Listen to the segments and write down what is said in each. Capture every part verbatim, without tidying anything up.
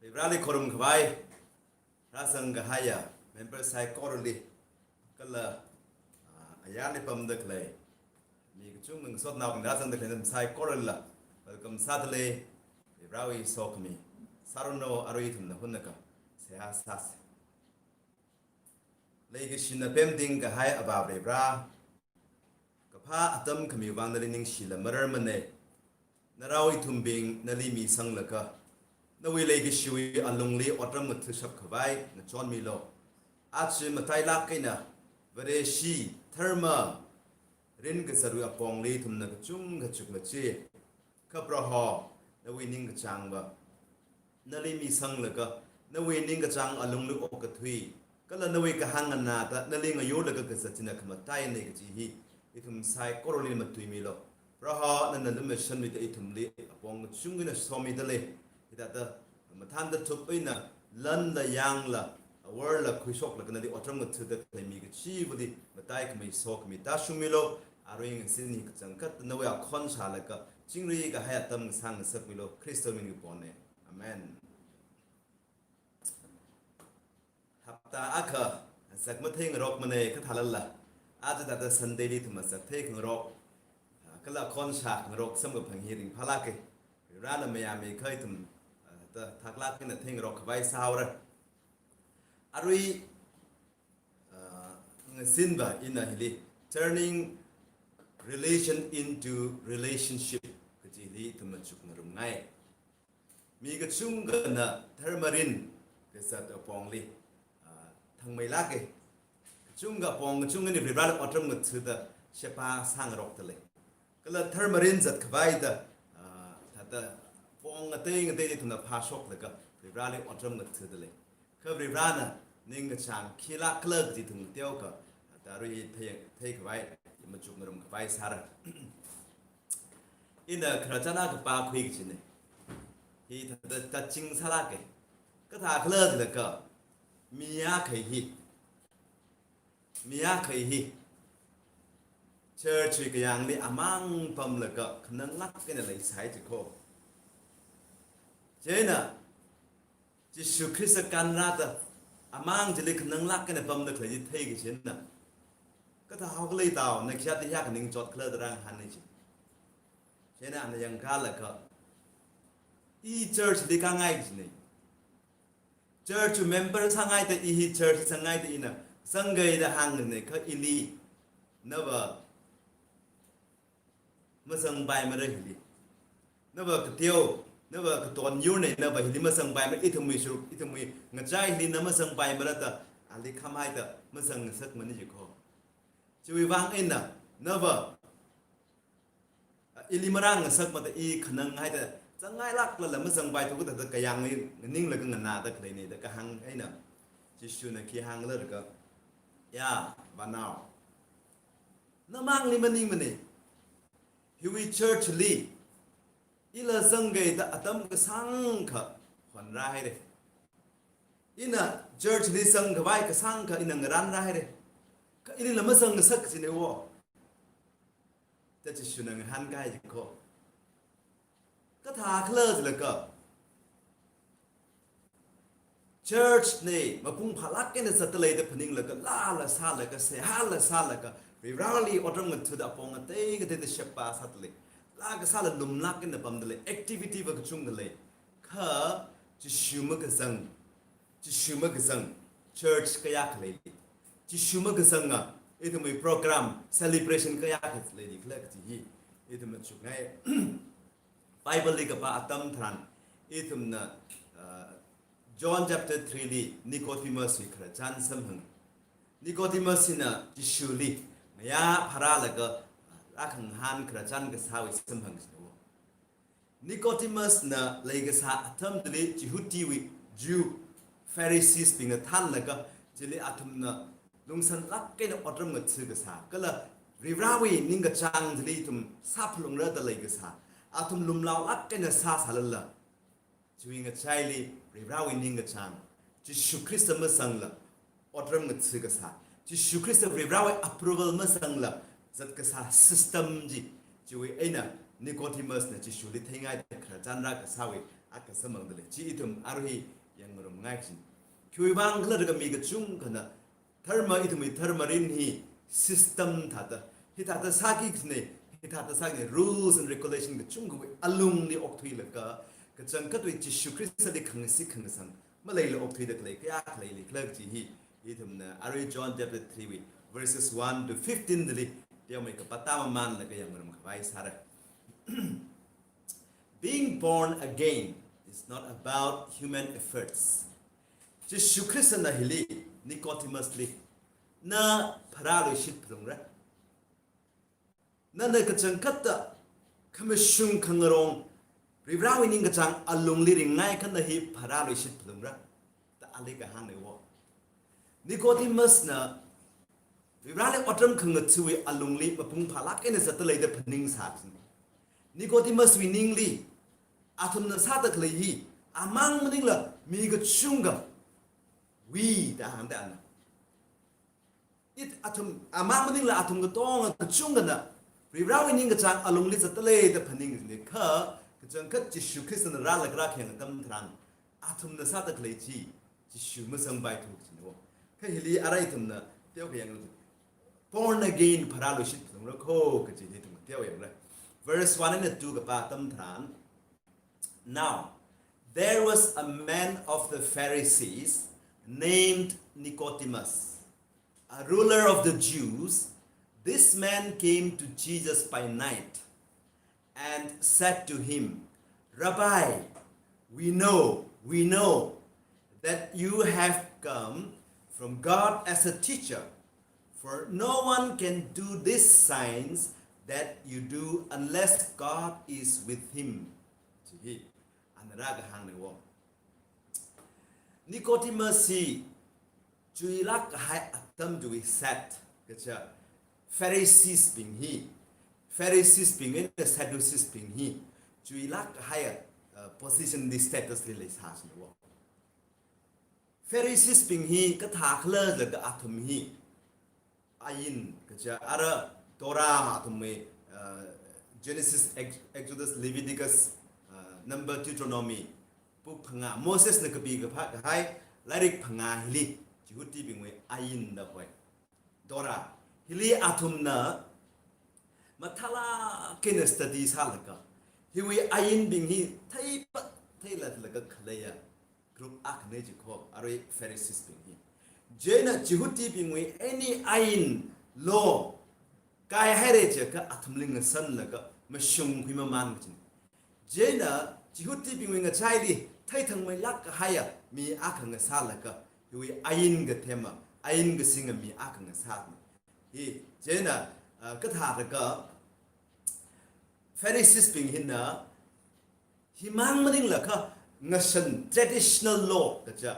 Varivarāli khorumkhavai, rāzang kahaiya member saikorali, kala, ah, ayarli pamda khalei mi kachungkha, ngasotnao kachungkha rāzangda khalei nathum saikoralila welcome sādalei. Varivarāwui sokhami sāranu. Arui ithumna hunakha seihā sāsa. Leikashina pemting kahai Avā Varivarā, kaphā atam khamiwui vang nali ningshila mararmana. Narao ithumbing nali misanglaga, nawui leikashiwui alungli otram ngathashapkhavai ngachonmilu. Aja matailāk eina Vareshi dharma rin kazatwui apongli ithumna kachungkha chukmaja. Kha Proho, nawui ningkachāngva nali misanglaga, nawui ningkachāng alungli okathui, kala nawui kahāng nganāda nali ngayurlaga kazat china khamataina kaji hi ithum saikorali matuimilu. Proho, nana lumashanmida ithumli apong kachungkha eina somidalei. Hithāda mathānda thup eina lanla yangla, aworla khuishoklaga nali otram ngathada khalei mi kachivali mataikhamei sokhami tāshungmilu. Arui ngasini kachangkhat nawui akhon shālaga chingri kahai atam ngasang ngasakmilu. Khristawui mingli kapona. Amen. Hapta akha zak matheingarokmana, kathālala aja thāda Sunday li ithum zak theingarok, ah, kala akhon shāngarok samkaphang hi ringphālāka. Varivarāna mayāmikha ithum, ah, ta thaklāk eina theingarokkhavai sāhaora. Arui, ah, ngasinva ina hili Turning Religion into Relationship kaji hili ithum machukngarumngai. Mi kachungkhana dharma rin kazat apongli, ah, thangmeilāka. Kachungkha apong kachungkhali Varivarāli otram ngathada sheba sāngarokdalei. Kala dharma rin zatkhavai da, ah, thāda pong ngatei ngateili ithumna phāshoklaga Varivarāli otram ngathadalei. Kha Varivarāna ningkachāng khilākkhala kaji ithum teokha, ah, arui thei, theikhavai, machukngarumkhavai sāra. Ina khararchan akha pākhui kachina. Hi thāda touching sālāka. Kathākhala jilaga, mi akha hi, mi akha hi church wui kayāngli amang pamlaga khananglāk eina leisai jikho. Chieina Jishu Khrista kanrāda amang chili khananglāk eina pamda khalei chi theikachi eina, kathāhaokhala tao, na khayāda hiyākha ningchotkhala da rāngahānna chi. Chieina ana yangkālaga, i church li kāngai kachina. Church member sāngaida, i hi church sāngaida ina zangkida hāngna, kha ili nava mazangpaimara hili. Nava kateo, nava katon yurna, nava hili mazangpaimara, ithumwui shuruk, ithumwui ngachai hili na mazangpaimara da ali khamhaida mazangngasakmana jikho. Chiwui vang eina nava, ah, ili marāngasakmada i khananghaida zangngailāklala mazangpaithu kathāda kayāngli nganinglaga nganāda khaleina da kahāng eina, Jishuna khi hānglaga, ya, vānao, namangli maningmana. Hiwui church li ila zangkida atam kasāngkha honrāhaira. Ina church li zangkhavai kasāngkha ina ngarānrāhaira. Kha ilila mazangngasak kachina wo, da Jishuna ngahānkahai jikho. Kathākhala jilaga, church na mapung phālāk eina zatdalei da phaninglaga, lāla sālaga, seihāla sālaga, Varivarāli otram ngathada apong ngatei ngateida sheba sādalei. Lā kasāla lumlāk eina pamdalei, activity va kachungkha lei. Kha Jishu makazang, Jishu makazang church kayākha leili. Jishu makazanga ithumwui program, celebration kayākha leili khala kaji hi ithum machukngai. Bible li kapā atam tharan ithumna, uh, John chapter three li Nicodemus wui khararchan samphang. Nicodemus hina Jishuli ngayā phārālaga rākhangahān khararchan kasāwui samphang sino. Nicodemus na leikasā atamli Jihudiwui, Jew, Pharisees bingna thānlaga, chili athumna lungsanlāk eina otram ngatha kasā, kala Varivarāwui ningkachāng chili ithum sāphalungra da leikasā, athum lumlaolāk eina sāsālala, chiwui ngachaili Varivarāwui ningkachāng, Jishu Khrista mazangla otram ngatha kasā, Jishu Khrista Varivarāwui approval mazangla zat kasā system chi, chiwui eina Nicodemus na Jishuli theingaida khararchan rā kasāwui akha samphangda lei. Chi ithum arui yangngarumngai kajina. Khiwuivang khala jiakha mi kachungkhana dharma, ithumwui dharma mirin hi system thāda, hithāda sāki kajina, hithāda sāki kajina, rules and regulation kachungkhawui alungli okthuilaga, kachangkhatwui Jishu Khristali khangashi khangasang maleila okthuida khalei kayākha leili khala kaji hi, ithumna arui John chapter three wui verses one to fifteen dali teomeikha pāda mamānlaga yangngarum khavai sāra. Being born again is not about human efforts. Jishu Khristana hili Nicodemus li, na pharāluishit phalungra. Nana kachangkhatta khamashung khangarong, Varivarāwui ningkachāng alungli ringngai khanā hi pharāluishit phalungra, da ali kahāngna wo. Nicodemus na Varivarāli otram khangatha̱wui alungli mapung phālāk eina zatda lei da phaningsā kajina. Nicodemus wui ningli, athumna sāda khalei hi, amang maningla mi kachungkhawui da hāngda ana. It athum, amang maningla athum katonga kachungkhana Varivarāwui ningkachāng alungli zatda lei da phaning kajina kha, kachangkhat Jishu Khristana rālaga rākhayang atam tharan, athumna sāda khalei chi Jishu mazangpaithu kajina wo. Kha hili arui ithumna teokha yanglu. Born again pharāluishit phalungra kho kaji hi ithum teoyangra. Verse one eina two kapā atam tharan, now there was a man of the Pharisees named Nicodemus, a ruler of the Jews. This man came to Jesus by night and said to him, Rabbi, we know, we know that you have come from God as a teacher, for no one can do these signs that you do unless God is with him. Chi hi ana rākahāngna wo. Nicodemus hi chuilāk kahai atam chiwui sect kaja Pharisees bing hi, Pharisees bing eina Sadducees bing hi chuilāk kahai, uh, position li, status li leisā kajina wo. Pharisees bing hi kathā khala jiakha athum hi ain kaja ara Torah athumwui, uh, Genesis, Ex-, Exodus, Leviticus, uh, Number, Deuteronomy, book phangā, Mosesna kapi kaphā kahai lairik phangā hili, Jihudibingwui ain da hoi. Torah hili athumna mathālāk eina study sālaga, hiwui ainbing hi theipat theilatlaga khaleiya group akhana ji kho, arui Pharisees bing hi. Chieina Jihudibingwui any ain, law, kaihaira jiakha athumli ngasanlaga mashungkhui mamān kajina. Chieina Jihudibingwui ngachaili theithangmeilāk kahaiya mi akha ngasālaga, hiwui ain kathema, ain kasinga mi akha ngasā. Hi, chieina, ah, kathā jiakha Pharisees bing hina, himang maningla kha ngashan, traditional law kaja,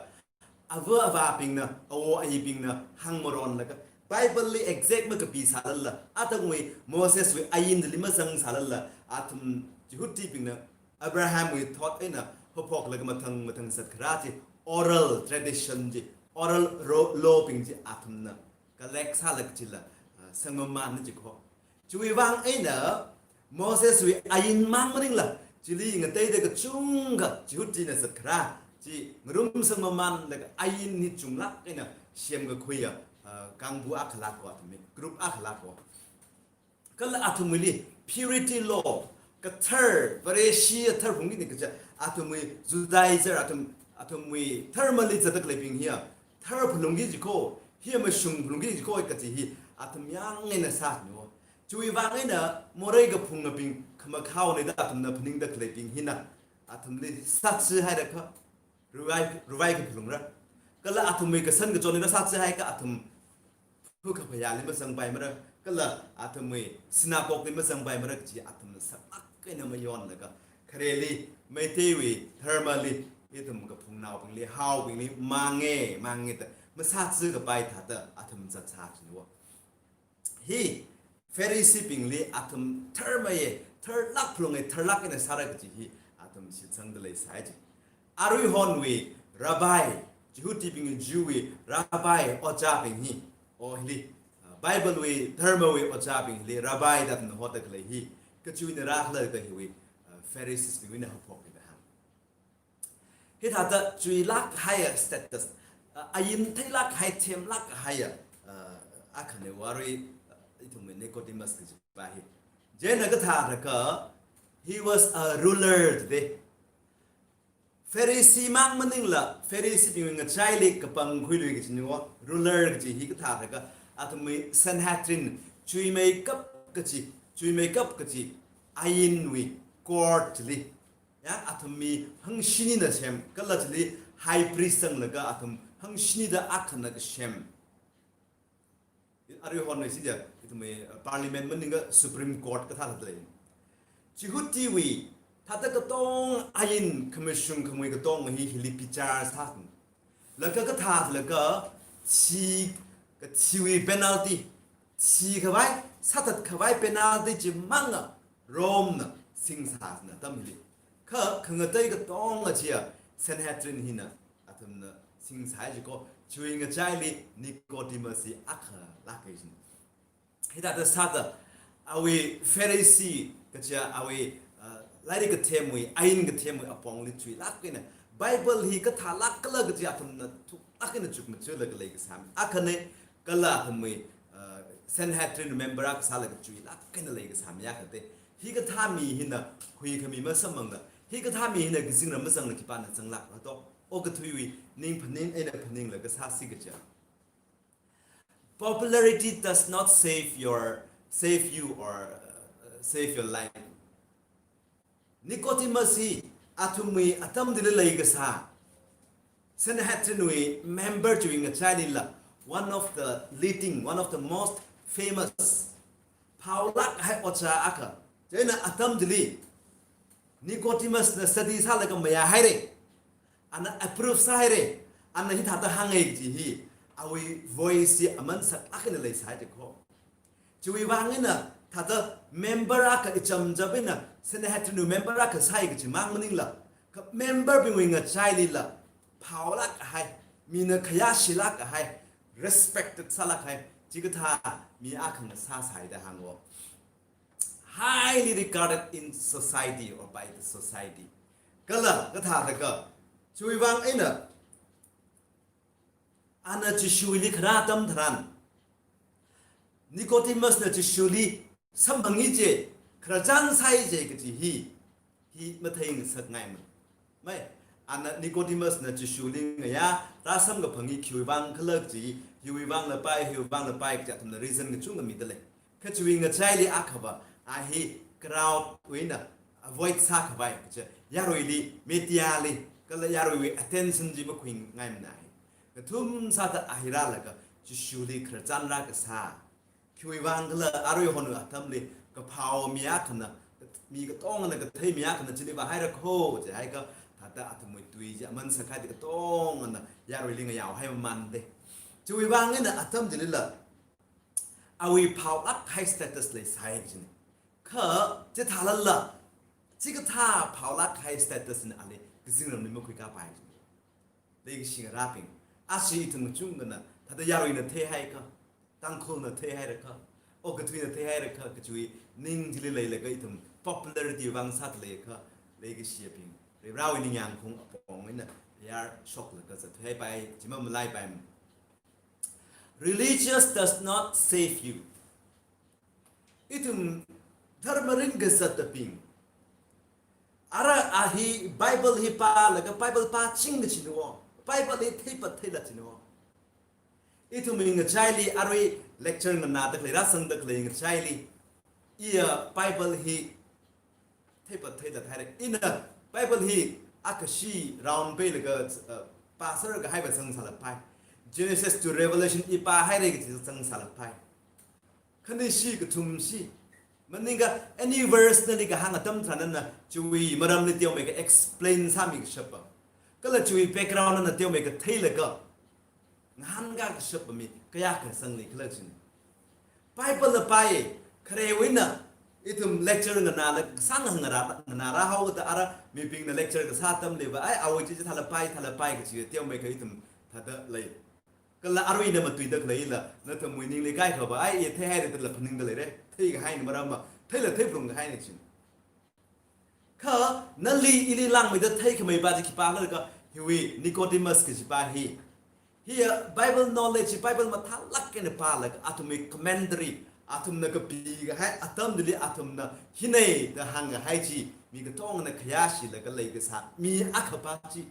ava avābingna, awo ayibingna hāngmaronlaga, Bible li exact makapisālala, atangwui Moseswui ain chili mazangsālala, athum Jihudibingna Abrahamwui thot eina haophoklaga mathang mathang zatkharā chi, oral tradition chi, oral ro-, law bing chi athumna collect sālaga chila, ah, sangmamānna ji kho. Chiwuivang eina Moseswui ainmang maningla, chili ngateida kachungkha Jihudina zatkharā chi ngarumsang mamānlaga ain hi chunglāk eina semkakhuiya, ah, kangbu akhalāk kho athumwui, group akhalāk kho. Kala athumwuili purity law, kathar, Vareshi athar phungki ni kaja, athumwui Judaizer, athum, athumwui dharmali zatda khaleibing hiya thar phalungki ji kho, hiya mashung phalungki ji kho kaji hi athum yāng eina sāna wo. Chiwuivang eina morei kaphungabing khamakhaona da athumna phaningda khaleibing hina, athumli sāchihaida kha, ruvai, ruvai kaphalungra. Kala athumwui kashan kachonli sāchihai kha athum phukaphayāli mazangpaimara, kala athumwui synagogue li mazangpaimara kaji athumna saklāk eina mayonlaga, khareli Meiteiwui dharmali, ithum kaphungnaobingli, haobingli, mange, mange da masāchikapai thāda athum zatsā kajina wo. Hi, Pharisee bingli athum tharmeiya, tharlāk phalunga, tharlāk eina sāra kaji hi athum shitsangda leisai ji. Aruihonwui rabbi, Jihudibing Jew wui rabbi ojābing hi, o hili, ah, Bible wui, dharmawui ojābing hili rabbi da athumna hoda khalei hi kachiwuina rākhala da hiwui, ah, Pharisees bingwuina haophokda hāng. Hithāda chuilāk kahaiya status, uh, ain theilāk kahai, themlāk kahaiya, uh, akhana arui, uh, ithumwui Nicodemus kajipa hi. Chieina kathāda ka, he was a ruler today. Pharisee mang maningla, Phariseebingwui ngachaili kapangkhuilui kajina, ruler kaji hi kathāda ka, athumwui Sanhedrin, chuimeikap kaji, chuimeikap kaji, ainwui court li. Ya, athum mi hangshinina sem, kala chili high priest sanglaga athum hangshinida akhana kasem. Arui hon si ja, ithumwui, uh, parliament maningla Supreme Court kathāda lei. Chihutiwui, thāda katong ain khamashung khamui katong hi hili bichar sākun. Laga kathālaga, thi, kathiwui penalty, thikhavai, sāthatkhavai penalty chimanga Rome na singsāna atam hili. Kha khangatei katonga chiya Sanhedrin hina athumna singsā jiko, chiwui ngachaili Nicodemus hi akhalāk kaji. Hithāda sāda, awui Pharisee kachiya awui, uh, lairik kathemwui, ain kathemwui apongli chuilāk eina, Bible hi kathālāk khala kaji athumna thuklāk eina chukmajalaga leikasā mi akhana, kala athumwui, uh, Sanhedrin member akha sālaga chuilāk eina leikasā mi akha te. Hikathā mi hina huikhami masamphangla, hikathā mi hina kazingram mazangla khipāna zanglākra to. Okathuiwui ning phaning eina phaninglaga sāsi kaja. Popularity does not save your, save you or, uh, save your life. Nicodemus hi athumwui atam chili leikasā Sanhedrinwui member chiwui ngachailila, one of the leading, one of the most famous, phaolāk kahai ojā akha. Chieina atam chili Nicodemus na study sālaga mayāhaira. Ana approve sāhaira. Ana hithāda hānga kaji hi, awui voice hi aman saklāk eina leisai jiko. Chiwui vang eina thāda member akha icham chap eina, Sanhedrin member akha sāi kaji mang maningla, kha member bingwui ngachailila phaolāk kahai, mina khayāshilāk kahai, respected sālāk kahai, chikathā mi akhana sāsai da hāngo. Highly regarded in society or by the society. Kala kathāda ka, chiwui vang eina, ana Jishuli kharā atam tharan, Nicodemus na Jishuli samphanga je, khararchan sāi je kaji hi, hi matheingasakngaimana. Mai, ana Nicodemus na Jishuli ngayā rāsamkaphang hi khiwui vang khala kaji, hiwui vangla pai, hiwui vangla pai kaja athumna reason kachungkha mida lei. Kha chiwui ngachaili akhava, a hi crowd wui eina avoid sākhavai kaja, yaruili, media li, kala yaruiwui attention chi makhuingaimana hi. Kathum sāda a hi rālaga, Jishuli khararchan rākasā. Khiwui vang khala arui hon atamli, kaphao mi akhana, mi katongana kathei mi akhana chili vāhaira kho, jihaikha, thāda athumwui tui chi aman sakhaida katongana yaruili ngayao haimamanda. Chiwui vang eina atam chilila, awui phaolāk kahai status leisai jina. Kha, chithālala, chikathā phaolāk kahai status na ali kazingramli makhuikāpai jina. Leikashi ngarābing, ashi ithum kachungkhana, thāda yaruina theihaikha, Tangkhulna theihaira kha, okathuina theihaira kha, kachiwui ning chili leilaga ithum popularity vang sāda leikha, leikashiyabing, Varivarāwui ningyāng khaung apong eina yarshoklaga zatthuihaipai, chi mamalaipai. Religious does not save you. Ithum dharma ringkazattabing, ara a hi Bible hi pālaga Bible pāching kajina wo, Bible hi theipat theila jina wo. Ithumwui ngachaili arui lecture nganāda khalei, rāsangda khalei ngachaili, iya Bible hi theipat theida thāhaira. Ina Bible hi akhashi round peilaga, uh, pāser kahaiva zangsālapai. Genesis to Revelation i pāhaira kaji zangsālapai. Khanishi kathumshi. Maningakha any verse nali kahāng atam tharan nana chiwui maramli teomeikha explain sāmi kashapa, kala chiwui background nana teomeikha theilaga ngahānkā kashapa mi kayākha sangli khala jina. Bible la pai, kharewui eina ithum lecture nganāla, sāngarā, nganārāhaoda ara mibingna lecture kasā atamliva, ai, awui chi chithāla pai, thāla pai kachi teomeikha ithum thāda lei. Kala aruina matuida khaleila, nathumwui ningli kaikhava, ai, i theihaira dala phaningda leira. Theikahaina maramva, theila theiphalungkahaina jina. Kha, nali ili langmeida theikhameiva chi khipā khala jiakha, Hiwui Nicodemus kajipa hi, hiya Bible knowledge, Bible mathālāk eina pālaga athumwui commentary, athumna kapikahai atamli athumna hina da hāngkahai chi mi katongana khayāshilaga leikasā mi akhapa chi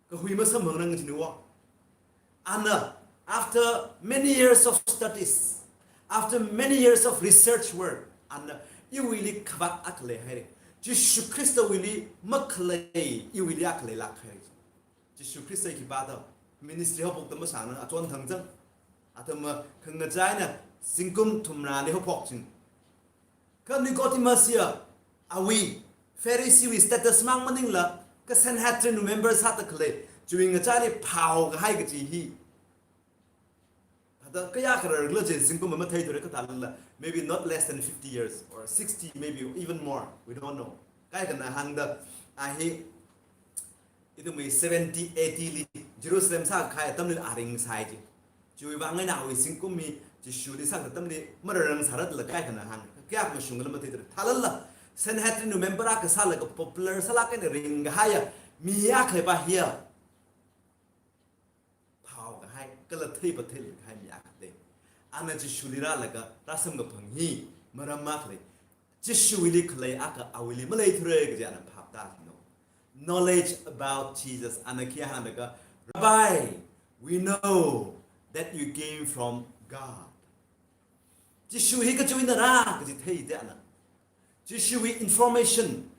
kahui masamphangrangjiniwo. Ana, after many years of studies, after many years of research work, ana iwuili khavāt akha leihaira. Jishu Khristawuili makhalei iwuili akha leilāk haira. Jishu Khrista khipā da ministry haophokta masāna, achon thangchang. Athum khangachā eina zingkum thumrāli haophokching. Kha Nicodemus hiya awui Pharisee wui status mang maningla, kha Sanhedrin member sāda khalei, chiwui ngachāli phāhaokahai kaji hi thāda kayākha rarla chi zingkum matheithura, kha thālala, maybe not less than fifty years or sixty, maybe even more. We don't know. Kaikhana hāngda, a hi, ithumwui seventy A D li Jerusalem sākahai atamli a ringsai ji. Chiwui vang eina awui zingkum hi Jishuli sākahai atamli mararang sāra da kaikhana hāng. Kayākha mashungla matheithura. Thālala, Sanhedrin member akha sālaga popular sālāk eina ringkahaiya mi akhapa hiya phāhaokahai, kala theipa theilākkahai mi akha da. Ana Jishuli rālaga rāsamkaphang hi maram akha lei. Jishuwuili khalei akha awuili maleithura kaji ana phap tāthuino. Knowledge about Jesus. Ana khi hānglaga, "Rabbi, we know that you came from God." Jishu hi kachiwui eina rā kaji theida ana. Jishuwui information,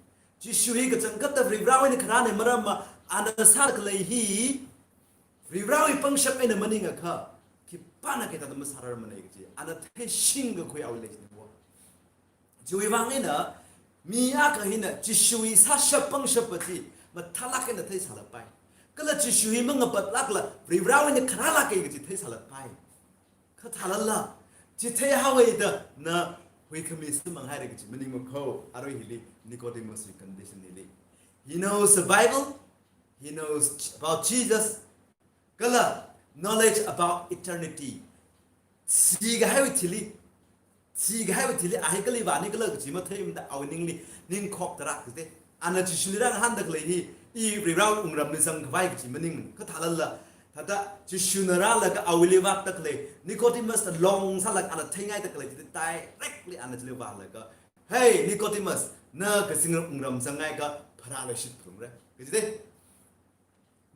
Jishu hi kachangkhatta Varivarawui eina kharāna, maramva ana sākhalei hi Varivarawui pangshap eina maningakha khipāna kathāda masārarmana kaji ana theishingkakhui awui leishiwo. Chiwui vang eina mi akha hina Jishuwui sāshap pangshap chi mathālāk eina theisālapai. Kala Jishu hi mangapatlākla Varivarawui eina kharālāka kaji theisālapai. Kha thālala, chi theihaowa da na huikhami samphanghaira kaji maningmako, arui hili Nicodemus wui condition hili. He knows the Bible, he knows about Jesus, kala knowledge about eternity. Sikahaiwui thili, sikahaiwui thili a hi kali vāni kala kaji matheimada awui ningli ningkhok tarākha da. Ana Jishuli rāngahānda khalei hi, i Varivarawui wungramli zangkhavai kaji maningmana. Kha thālala, thāda Jishuna rālaga awuili vātda khalei, Nicodemus na long sālaga ana theingaida khalei chi directly ana chili vālaga, "Hey Nicodemus, na kazingram wungram zangngaikha pharāluishit phungra," kaji da.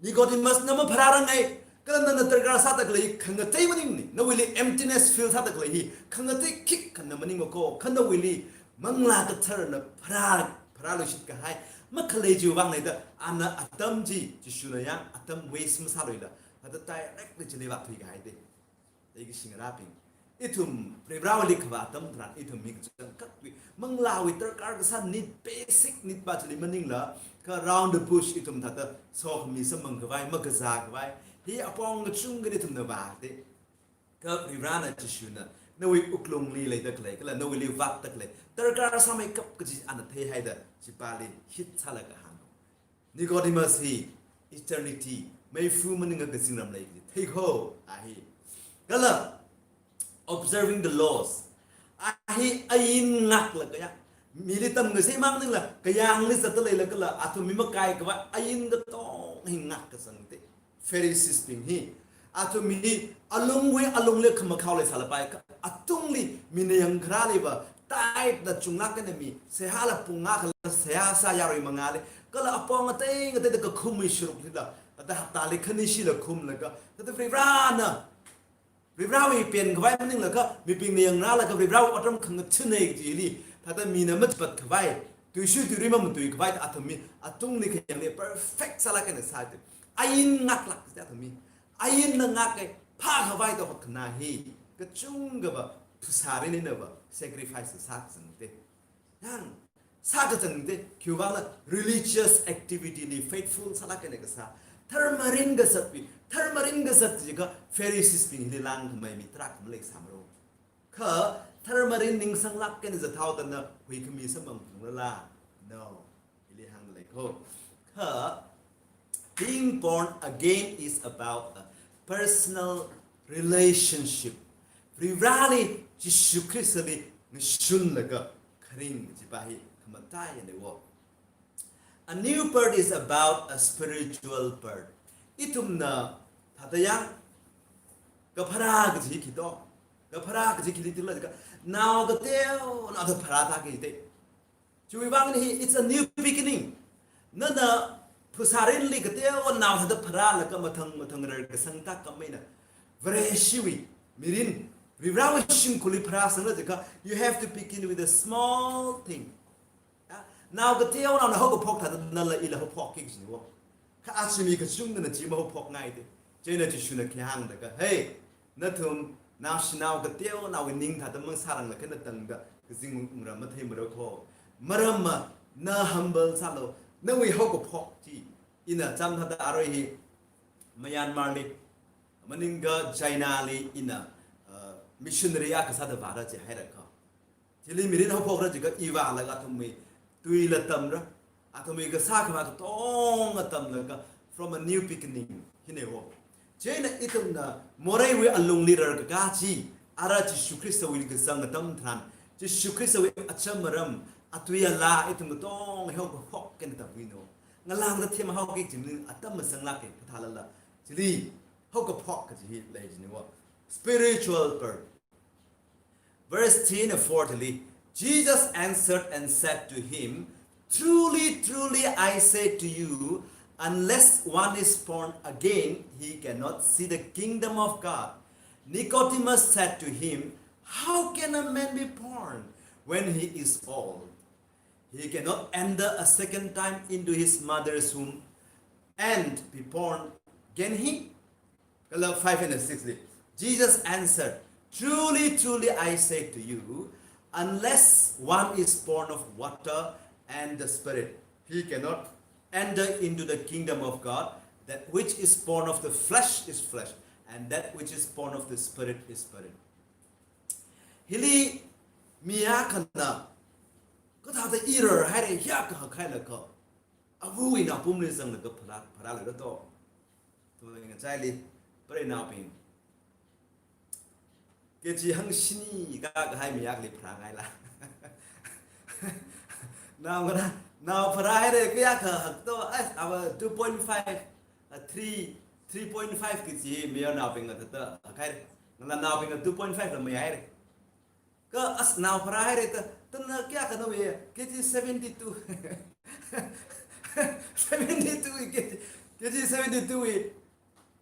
Nicodemus, na mapharārangai, kala nana darkar sāda khalei khangatei maningmana. Nawuili emptiness feel sāda khalei hi khangatei khikha na maningmako, kha nawuili Manglā Katharana pharā, pharāluishitkahai makhalei chiwui vangna da ana atam chi, Jishuna yang atam waste masāluila, thāda directly chili vāthuikahai da. Leikashingarābing, ithum Varivarawuili khavā atam tharan ithum mi kachangkhatwui manglāwui darkar kasā need, basic need pa chili maningla, kha around the bush ithum thāda sokhami samphangkhavai, makazākhavai hi apong kachungkhana ithumna vāda. Kha Varivarana, Jishuna nawui wuklungli leida khalei kala nawuili vātda khalei darkar sāmeikap kaji ana theihaida chipāli hit sālaga hāng. Nicodemus hi eternity, meifa maningakha kazingram lei kaji theikho a hi. Kala observing the laws. A hi ain ngaklaga ya, mili tamkasei mang maningla, kayāngli zatda leila kala athum mi makaikhavai ain katong hi ngakkazang da. Pharisees bing hi, athum hi alungwui alungli khamakhao leisālapai, kha atungli mina yangkharāliva tithe na chunglāk eina mi, seihāla pung akhala seihā sā yarui mangāli, kala apong atei ngateida kakhumwui sharuk hila, thāda haptali khani shila khumlaga, thāda Varivarana, Varivarawui penkhavai maningla kha mibingna yangrālaga Varivarawui otram khangathana kajili, thāda mina machipatkhavai, tuishu tuirui mamatuikhavai da athum hi atungli khayāngli perfect sālāk eina sāda. Ain ngaklāk da athum hi. Ainna ngaka, phākhavai da hotkhanā hi kachungkhava phasārinava sacrifice sākazang da. Yang, sākazang da, khiwui vangla religious activity li faithful sālāk eina kasā, dharma ringkazatwui, dharma ringkazat jiakha Pharisees bingli langkhamei mi tarākha maleisāmara. Kha dharma ring ningsanglāk eina zathaoda na huikhami samphangphungrala? No. Hili hāngda leikho. Kha, being born again is about a personal relationship. Varivarali, Jishu Khristali ngashunlaga kharing kajipa hi khamataiyana wo. A new birth is about a spiritual birth. Ithumna thāda yang, kapharā kaji khi to. Kapharā kaji khili tila ka, nao kateonao thāda pharāthāki te. Chiwui vang hi, it's a new beginning. Nana phasārinli kateonao thāda pharālaga mathang mathang rarkasang tākhameina Vareshiwui mirin, Varivarawui shimkhurli pharāsangra jiakha, you have to begin with a small thing. Ya, nao kateonaona haokaphok thāda nala ila haophokki kajina wo. Kha aja mi kachungkhana chi mahaophokngai te. Chieina Jishuna khi hāngda ka, hey, nathum naoshinao kateonaowui ning thāda mangsāranglaga na tangda kazing wungram matheimara ko. Maramva na humble sālu, nawui haokaphok chi. Ina chām thāda arui hi Myanmar li, maningakha China li ina, uh, missionary akha sāda vāra jihaira ko. Chili mirin haophokra jiakha i vālaga athumwui tuila tamra, athumwui kasā khavā katonga tamlaga, from a new beginning, hina wo. Chieina ithumna moreiwui alungli rarkakā chi, ara Jishu Khristawuili kazang atam tharan, Jishu Khristawui acham aram, atui alaa ithum katonga haokaphok eina tamkhuino. Ngalāngda themhaoki kaji maning atam masanglāka, kathālala. Chili, haokaphok kaji hi lei jina wo. Spiritual birth. Verse three and four li, Jesus answered and said to him, "Truly, truly, I say to you, unless one is born again, he cannot see the kingdom of God." Nicodemus said to him, "How can a man be born when he is old? He cannot enter a second time into his mother's womb and be born, can he?" Kala five and six li, Jesus answered, "Truly, truly, I say to you, unless one is born of water and the Spirit, he cannot enter into the kingdom of God. That which is born of the flesh is flesh, and that which is born of the Spirit is spirit." Hili mi akhana, kathāda i rarhaira, hiyākha hakhailaga, avawui naopamli zanglaga pharā, pharālei to. Ithumwui ngachaili, preinaobing, K G hangshini kakahai mi akhali pharāngaila. Nao ngarā, nao pharāhaira, kayākha hak to, as ava two point five, a three, three point five K G mayarnaobingna thāda hakhai. Ngalānaobingna two point five la mayāhaira. Kha as nao pharāhaira ta, tana kayākha nawui, K G seventy-two. Seventy-two wui, K G, K G seventy-two wui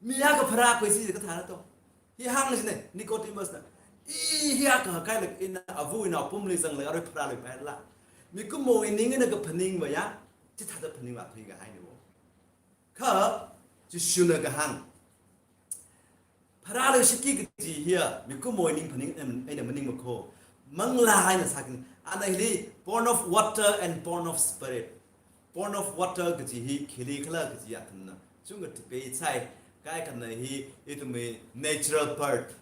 mi akha pharākhui chi kathāna to. Hi hāng jina, Nicodemus na. I hiyākha hakhailaga ina avawui naopamli zanglaga arui pharāluipaila. Mikumowui ning eina kaphaningva ya, chithāda phaningvāthui kahaina wo. Kha, Jishuna kahāng, pharāluishitki kaji hiya, mikumowui ning phaning eina, eina maningmana ko. Manglā eina sāki. Ana hili, born of water and born of spirit. Born of water kaji hi khili khala kaji athumna chungkha debate sāi. Kaikhana hi ithumwui natural birth,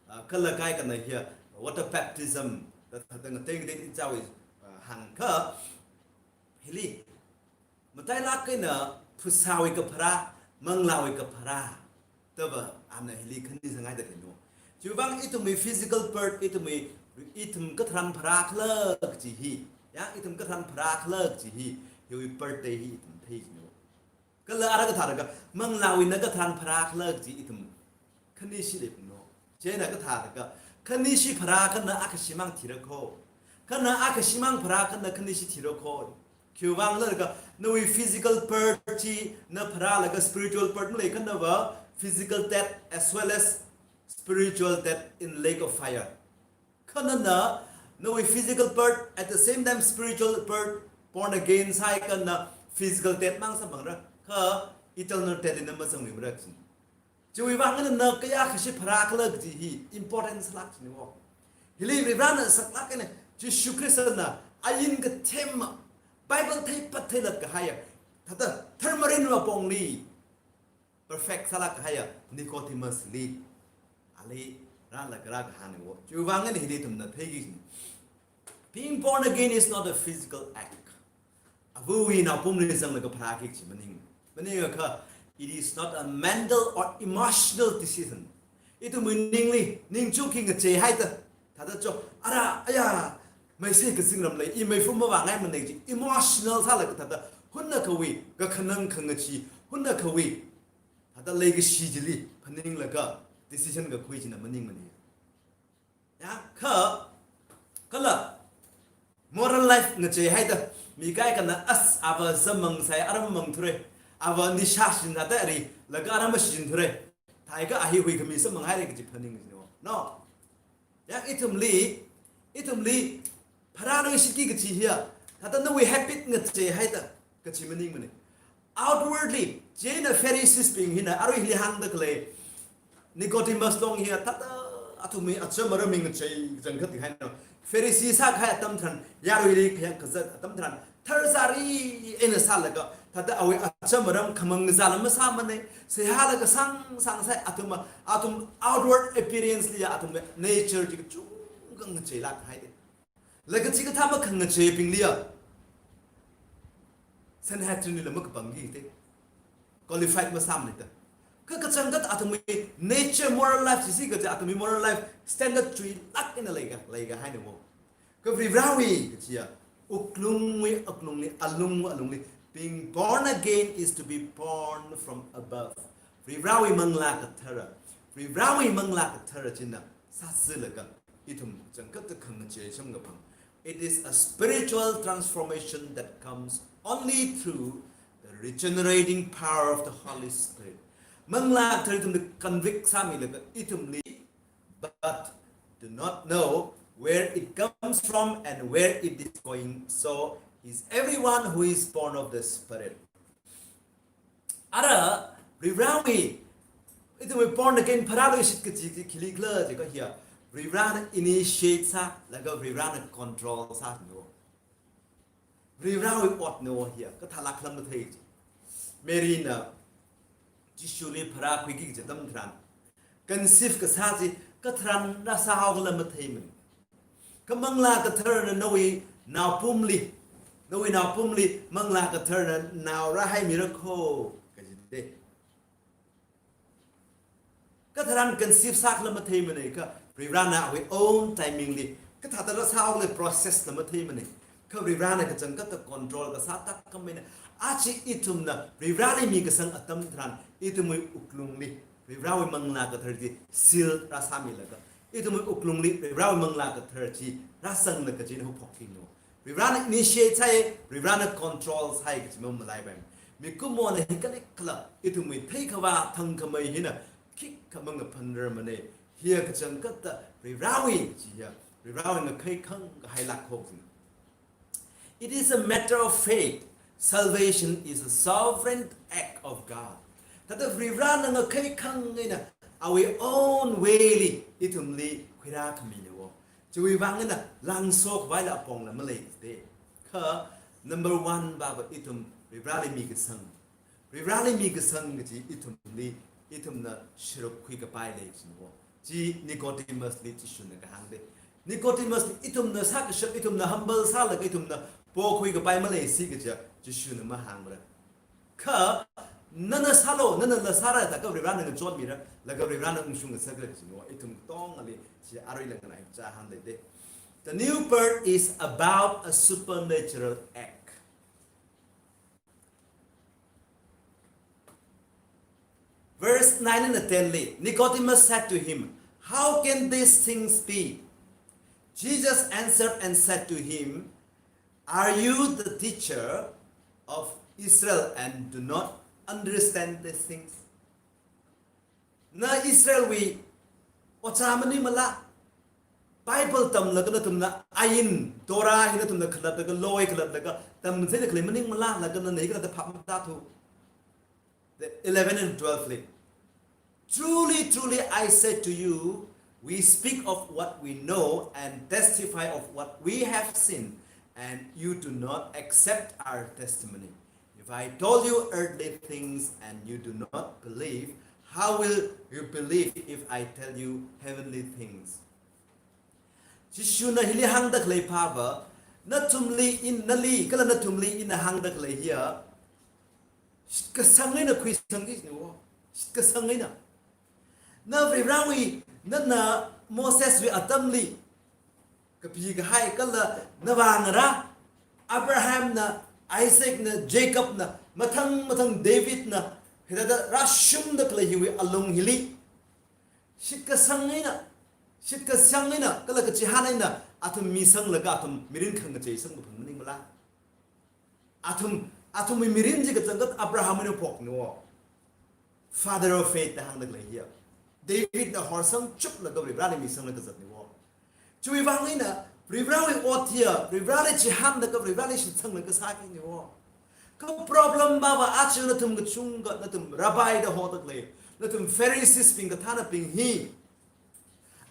ah, kala kaikhana hiya water baptism, thāda ngatei ngatei chawi, ah, hāngkha. Hili, matailāk eina phasāwui kapharā, manglāwui kapharā, thāva ana hili khani sāngaida lei no. Chiwuivang ithumwui physical birth, ithumwui, ithum katharan pharākhala kaji hi, ya, ithum katharan pharākhala kaji hi, hiwui birthday hi ithum thei no. Kala ara kathālaga, manglāwuina katharan pharākhala kaji ithum khanishi leipung no. Chieina kathālaga, khanishi pharāakhana akhashimang thira ko. Khana akhashimang pharāakhana khanishi thira ko. Khiwuivang laga, nawui physical birth chi na pharālaga spiritual birth maleikhanava, physical death as well as spiritual death in lake of fire. Kha nana, nawui physical birth, at the same time spiritual birth, born again sāhaiakhana physical death mang samphangra, kha eternal death eina mazangluimara kaji. Chiwuivang nana kayākhashi pharākhala kaji hi important sālāk jina wo. Hili Varivarana saklāk eina, Jishu Khristana ain kathem, Bible theipā theilāk kahaiya, thāda tharmarinwui apongli perfect sālāk kahaiya Nicodemus li, ali rālaga rākahāngna wo. Chiwuivang eina hili ithumna theiki jina. Being born again is not a physical act. Avawui naopamli zanglaga pharāki kaji maning. Maningakha, it is not a mental or emotional decision. Ithumwui ningli, ningchuk khi ngacheihaida, thāda cho, ara, aya, meisei kazingram lei, i meifam mavāngaimana chi, emotional sālaga thāda, Hunna kawui, kakhanang khangachee, hunna kawui, thāda leikashi chili phaninglaga decision kakhui china maningmana. Ya, kha, kala, moral life ngacheihaida, mi kaikhana as ava zam mangsai aram mangthure, ava nisha shinda tari, laga aram mashinthura, thākha a hi huikhami samphanghaira kaji phaning china. No. Ya, ithumli, ithumli, pharāluishitki kachi hiya, thāda nawui habit ngacheihaida, kachi maningmana. Outwardly, chieina Pharisees bing hina, arui hili hāngda khalei, Nicodemus long hiya, thāda athumwui acham aram ngachei kachangkhat kahaina. Pharisee sākahai atam tharan, yaruili khayang kazat atam tharan, tharzari eina sālaga, thāda awui acham aram khamang zala masāmana, seihālaga sāng, sāngsai athum, athum outward appearance liya, athum nature chi kachungkha ngacheilāk haida. Laga chikathā makhangacheibingliya, Sanhedrin lila makapangki te. Qualified masāmana da. Kha kachangkhat athumwui nature moral life chisi kaja athumwui moral life standard chuilāk eina leika, leikahaina wo. Kha Varivarawui kachiya, wuklungwui, wuklungli, alung, alungli. Being born again is to be born from above. Varivarawui Manglā Kathara. Varivarawui Manglā Kathara china sāsilaga ithum changkhat khangachei samkaphang. It is a spiritual transformation that comes only through the regenerating power of the Holy Spirit. Manglā Kathara ithumli convict sāmilaga ithumli, but do not know where it comes from and where it is going. So is everyone who is born of the Spirit. Ara, Varivarawui, ithumwui born again pharāluishit kachi khili khala jiakha hiya, Varivarana initiate sālaga Varivarana control sāna wo. Varivarawui otna wo hiya, kathālāk khala mathei chi. Maryna Jishuli pharākhuiki kaji atam tharan, conceive kasā chi katharan rāsāhaokhala matheimana. Kha Manglā Katharana nawui naopumli, nawui naopumli Manglā Katharana nao rāhaimira kho, kaji te. Katharan conceive sākhala matheimana kha, Varivarana awui own timing li, kathāda rāsāhaokhala process la matheimana. Kha Varivarana kachangkhatta control kasā tākhameina. Aja ithumna Varivarali mikasang atam tharan, ithumwui wuklungli Varivarawui Manglā Kathara chi seal rāsāmilaga, ithumwui wuklungli Varivarawui Manglā Kathara chi rāzanglaga china haophokki no. Varivarana initiate sāi, Varivarana control sāi kachi mamalaipai. Mikumona hi kalikhala ithumwui theikhavā thangkhamei hina khikha mangaphanrarmana. Hiya kachangkhatta Varivarawui chi hiya, Varivarawui ngakheikhang kahailāk haowa. It is a matter of faith. Salvation is a sovereign act of God. Thāda Varivarana ngakheikhang eina awui own way li ithumli khuirākhamina wo. Chiwui vang eina langso khavaila apongla maleite. Kha number one va va ithum Varivarali mikasang. Varivarali mikasang kaji ithumli, ithumna sharuk khuikapai lei china wo. Chi Nicodemus li Jishuna kahāng te. Nicodemus li ithumna sākashap, ithumna humble sālaga ithumna pokhuikapai maleisi kaja Jishuna mahāngmara. Kha nana sālu, nana la sāra da kha Varivarana ngachonmira, laga Varivarana ungshung ngasakra china wo, ithum katongali chi aruila nganaichā hāngleite. The new birth is about a supernatural act. Verse nine and ten li, Nicodemus said to him, "How can these things be?" Jesus answered and said to him, "Are you the teacher of Israel and do not understand these things?" Na Israelwui ojā maningmala? Bible tamlaga nathumna ain, Torah hi nathumna khalatlaga, law hi khalatlaga tamchitheida khalei maningmala, laga nana hi kathāda phap matāthu. The eleven and twelve li. Truly, truly, I say to you, we speak of what we know and testify of what we have seen, and you do not accept our testimony. If I told you earthly things and you do not believe, how will you believe if I tell you heavenly things? Jishuna hili hāngda khalei phava, nathumli in, nali, kala nathumli ina hāngda khalei hiya, shitkasang eina khuisangki china wo, shitkasang eina. Na Varivarawui, nana Moseswui atamli kapi kahai kala navāngarā, Abrahamna Isaacna, Jacobna, mathang mathang Davidna, hithāda rāshungda khalei hiwui alung hili shitkasang eina, shitkasang eina, kala kachihān eina, athum misanglaga athum mirin khangachei sangkaphang maningmala? Athum, athumwui mirin chi kachangkhat Abrahamwui eina phokna wo. Father of faith da hāngda khalei hiya. Davidna horsang chuplaga Varivarāli misanglaga zatna wo. Chiwui vang eina, Varivarāwui ot hiya, Varivarāli chihānlaga, Varivarāli shitsanglaga sākina wo. Kha problem bava aja nathum kachungkha, nathum rabbi da hoda khalei, nathum Pharisees bing kathānabing hi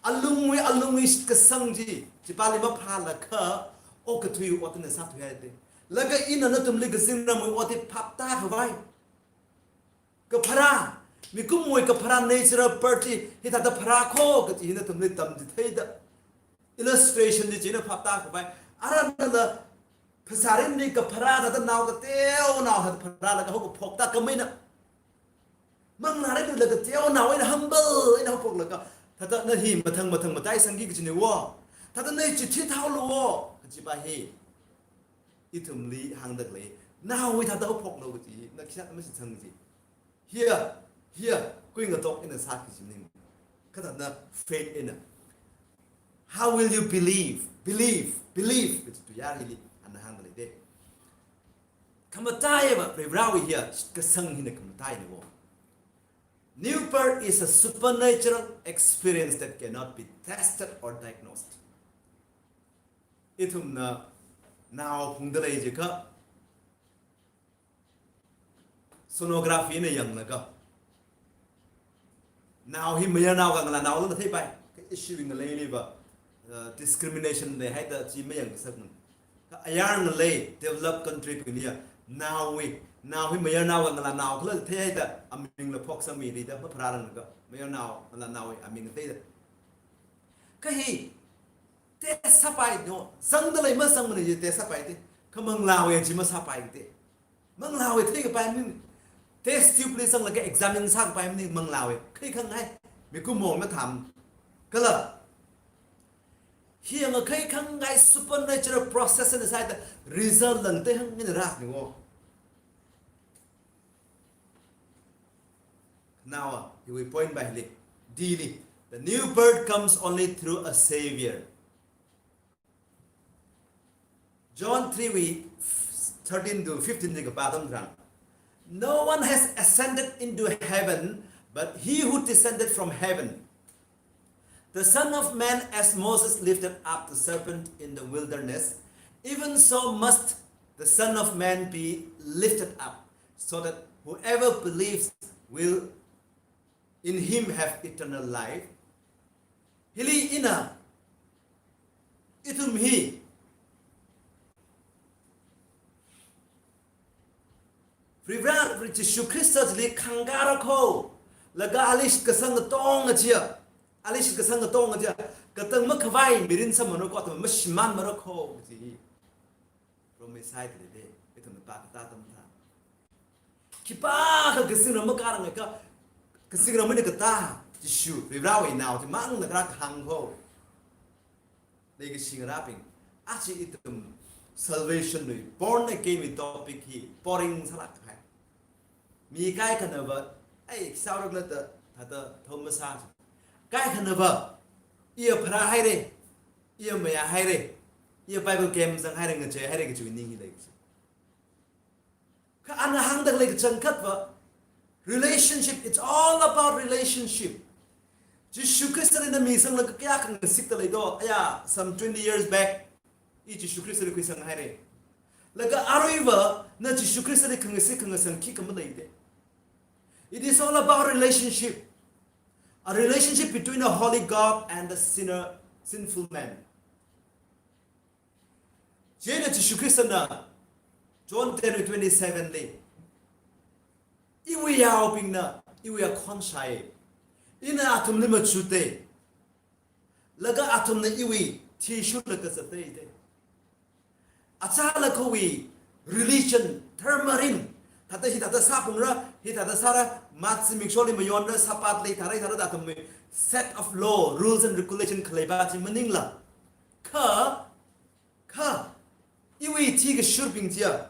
alungwui, alungwui shitkasang chi, chipāli maphālakha, okathui ot eina sāthuihaida. Laga ina nathumli kazingramwui ot hi phaptākhavai, kapharā, mikumowui kapharā natural birth hi, hithāda pharā kho kachi hi nathumli tamchitheida. Illustration chi china phaptākhavai. Ara nala phasārinli kapharā thāda nao kateonao thāda pharālaga haokaphokta kameina. Manglārinlila kateonao eina humble eina haophoklaga, thāda na hi mathang mathang mataisangki kachina wo. Thāda na hi chithithaolu wo kajipa hi. Ithumli hāngda khalei, naowui thāda haophoklu kaji, na khishat mashitsang chi. Hiya, hiya, kuingatok eina sāki chi maning. Kathāna faith eina. How will you believe? Believe, believe. Kachi tuiyār hili, ana hāngda leida. Khamataiya va, Varivarāwui hiya, kasang hina khamataina wo. New birth is a supernatural experience that cannot be tested or diagnosed. Ithumna nao phungda lei jiakha, sonography na yanglaga, nao hi mayarnao ka ngalānao lāngda theipai. Kha issue ngaleili va, uh, discrimination leihaida chi mayang kasakmana. Kha ayar ngalei developed country bingli ya, naowui, nao hi mayarnao ka ngalānao khala theihaida, amingla phoksangmirida, mapharāranglakha, mayarnao, ngalānaowui aming theida. Kha hi, test sāpaina wo, zangda lei mazangmana chi test sāpaida. Kha manglāwui chi masāpaida. Manglāwui theikapai maning, test tube li zanglaga examine sākapai maning manglāwui. Khaikhangai, mikumo matham. Kala, hi yangakha khaikhangai supernatural process eina sāhaida result langte hāngna rāna wo. Now, uh, hiwui point va hili, D li, the new birth comes only through a savior. John three wui thirteen to fifteen li kapā atam tharan, "No one has ascended into heaven, but he who descended from heaven, the Son of Man, as Moses lifted up the serpent in the wilderness, even so must the Son of Man be lifted up, so that whoever believes will in him have eternal life." Hili ina, ithum hi Varivarā Jishu Khrista chili khangkāra kho, laga ali shitkasang katonga chiya, ali shitkasang katonga chiya, katang makhavai mirin samphangmara kho, atam mashimānmara kho, kaji hi promise sāda leida, ithumna pākatā atam tharan. Khipākha kazingram makārangakha, kazingram eina katā Jishu, Varivarāwui nao chimangna kharā kahāng kho. Leikashi ngarābing, aja ithum salvation wui, born again wui topic hi boring sālāk kahai. Mi kaikhana va, ai, saurākla da, thāda thao masā. Kaikhana va, iya pharāhaira, iya mayāhaira, iya Bible camp zanghaira, ngacheihaira kachi ning hi leikashi. Kha ana hāngda khalei kachangkhat va, relationship, it's all about relationship. Jishu Khristali ina misanglaga kayākha ngasikda lei do, aya, some twenty years back, i Jishu Khristali khuisanghaira. Laga aruiva, na Jishu Khristali khangasik khangasang khikha maleida. It is all about relationship. A relationship between a holy God and a sinner, sinful man. Chieina Jishu Khristana, John ten wui twenty-seven li, iwui yaobingna iwui akhon shāi, ina athumli machutei, laga athumna iwui thishurlaga zatei da. Achālakhawui religion, dharma rin, thāda hithāda sāphungra, hithāda sāra, mat zimiksholi mayonra, Sabbath lei thāra, thāra da athumwui set of law, rules and regulation khaleipa chi maningla. Kha, kha, iwui thikashurbing chiya,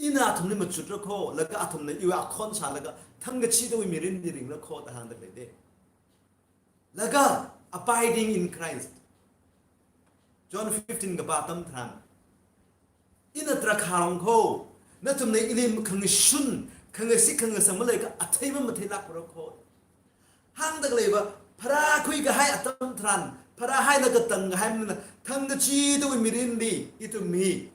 ina athumli machutrakho, laga athumna iwui akhon shālaga thangkachidawui mirinli ringrakho da hāngda leide. Laga abiding in Christ. John fifteen kapā atam tharan, ina drakhā rongkho, nathumna ili khangashun, khangasik khangasang maleiakha athei mamatheilākparakho. Hāngda leiva, pharākhui kahai atam tharan, pharāhaida katang kahai maningla, thangkachidawui mirinli ithum hi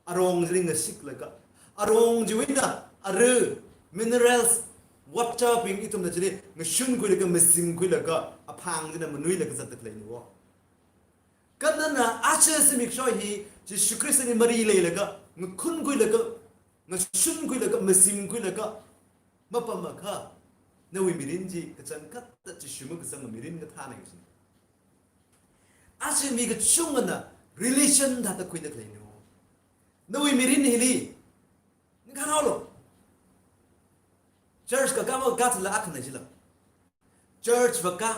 arong chili ngasiklaga, arong chiwui eina ara minerals, water bing ithumna chili ngashunkhuilaga, mazingkhuilaga, aphang china manuilaga zatda leiniwo. Kha nana aja zimiksho hi Jishu Khristali mari leilaga, ngakhunkhuilaga, ngashunkhuilaga, mazingkhuilaga mapam akha, nawui mirin chi kachangkhatta Jishu makazang mirin kathāna kaji. Aja mi kachungana religion thāda khuida leiniwo. Nawui mirin hili, ngahānhaolu. Church kakā makā thila akhana jila. Church vākā,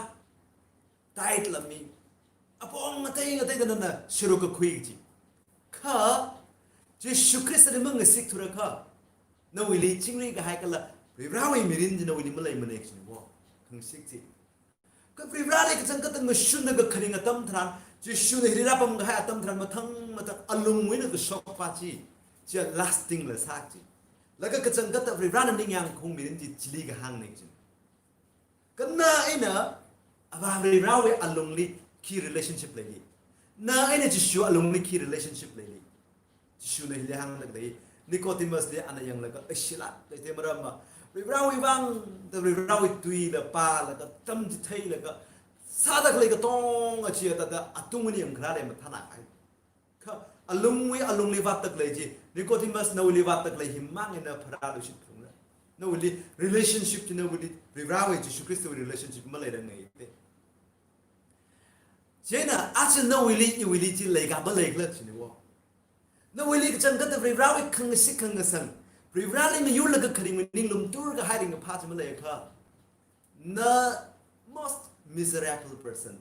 tithe la mi, apong ngatei ngateida nana sharuk kakhui kaji. Kha Jishu Khristali mangasikthura kha, nawuili chingri kahai kala Varivarāwui mirin chi nawuili maleimana kajiniwo. Khangasik chi. Kha Varivarāli kachangkhatta ngashunlaga kharing atam tharan, Jishuna hili rāpam kahai atam tharan mathang mathang alungwui eina kashokpa chi, chi lasting la sā chi. Laga kachangkhatta Varivarāna ningyāng khaung mirin chi chili kahāngna kaji. Kha na eina Avā Varivarāwui alungli khi relationship leili? Na eina Jishu alungli khi relationship leili? Jishuna hili hāngda lei, Nicodemus li ana yanglaga, ashila, leite maramva, Varivarāwui vang, da Varivarāwui tuila pālaga, tamchitheilaga sāda khalei katonga chi athāda atung eina yangkharā lei mathānākahai. Kha alungwui alungli vātda lei chi, Nicodemus nawuili vātda lei himang eina pharāluishit phungna. Nawuili relationship chi nawuili Varivarāwui Jishu Khristawui relationship maleiranga te. Chieina aja nawuili iwuili chi leikha maleikhala kajiniwo. Nawuili kachangkhatta Varivarāwui khangasik khangasang, Varivarāli ngayurlaga kharing maning lumtur kahai ringkaphā chi maleiakha, na most miserable person.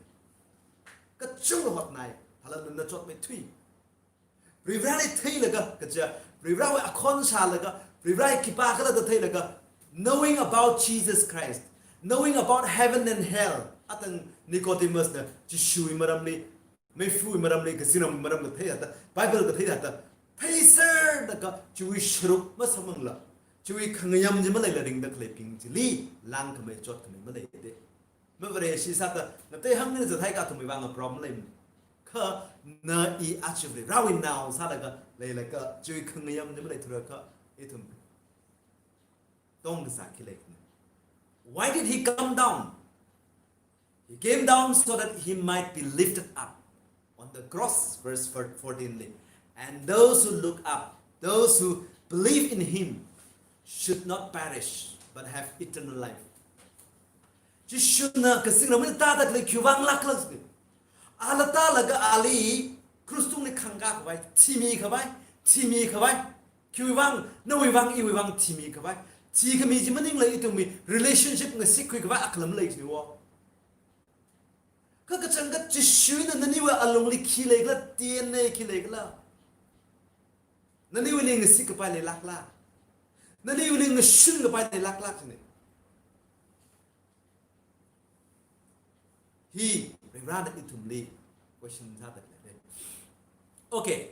Kachungkha hotnai, hala nana chotmeithui. Varivarāli theilaga kaja, Varivarāwui akhon shālaga, Varivarāwui khipākhala da theilaga, knowing about Jesus Christ, knowing about heaven and hell, atang Nicodemus na Jishuwui maramli, meifuwui maramli, kazingramwui maram kathei thāda, Bible kathei thāda, theiserlaga chiwui sharuk masamphangla, chiwui khangayam chi maleila ringda khaleibing chili langkhamei chotkhamei maleite. Mavare shi sāda, ngatei hāngna zathai kha athumwui vang problem leimana. Kha na i aja Varivarāwui nao sālaga leilaga chiwui khangayam chi maleithura kha, ithum tongkasā khi leikhala. Why did he come down? He came down so that he might be lifted up on the cross, verse fourteen li. And those who look up, those who believe in him, should not perish, but have eternal life. Jishuna kazingramli tāda khalei khiwui vang lākhala? Ala tālaga ali krus tungli khangkā khavai, thimi khavai, thimi khavai. Khiwui vang, nawui vang, iwui vang thimi khavai. Thikhami chi maningla ithumwui relationship ngasikkhui khavai akhalam lei kajiniwo. Kha kachangkhat Jishuna naniwui alungli khi leikhala, T N A khi leikhala? Naniwuili ngasik kapai leilākhala? Naniwuili ngashun kapai leilākhala kajina. Hi Varivarāna ithumli question sāda lei. Okay.